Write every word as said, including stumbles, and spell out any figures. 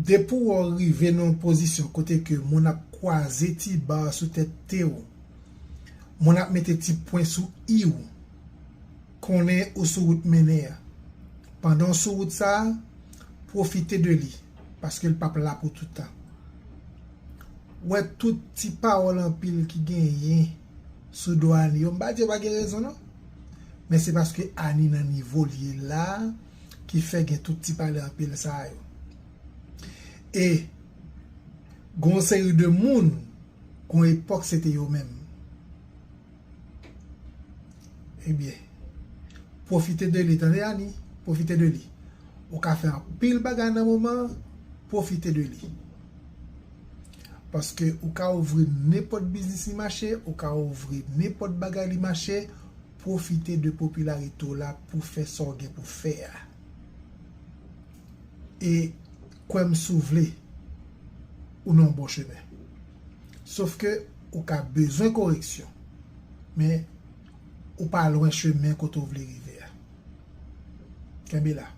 Depi w rive nan yon pozisyon kote ke moun ap kwaze ti ba sou tèt T w, moun ap mete ti pwen sou i w, konnen ou sou wout mennen an. Pandan w sou wout sa a, pwofite de li, paske l p ap la pou tout tan. Wè tout ti pawòl anpil ki genyen sou do Ani yo. M pa di yo pa gen rezon non. Men se paske Ani nan nivo l ye la ki fè gen tout ti pale anpil sa yo. E gon seri de moun, gon epòk se te yo menm. Ebyen, pwofite de li, tande Ani, pwofite de li. Ou ka fè anpil bagay nan moman an, pwofite de li. Paske ou ka ouvri nenpòt biznis li mache, ou ka ouvri nenpòt bagay li mache, pwofite de popilarite w la pou fè sa w gen pou fè a. E kwè m si w vle, ou nan yon bon chemen. Sof ke ou ka bezwen koreksyon, men ou pa lwen chemen kote w vle rive a. Kenbe la.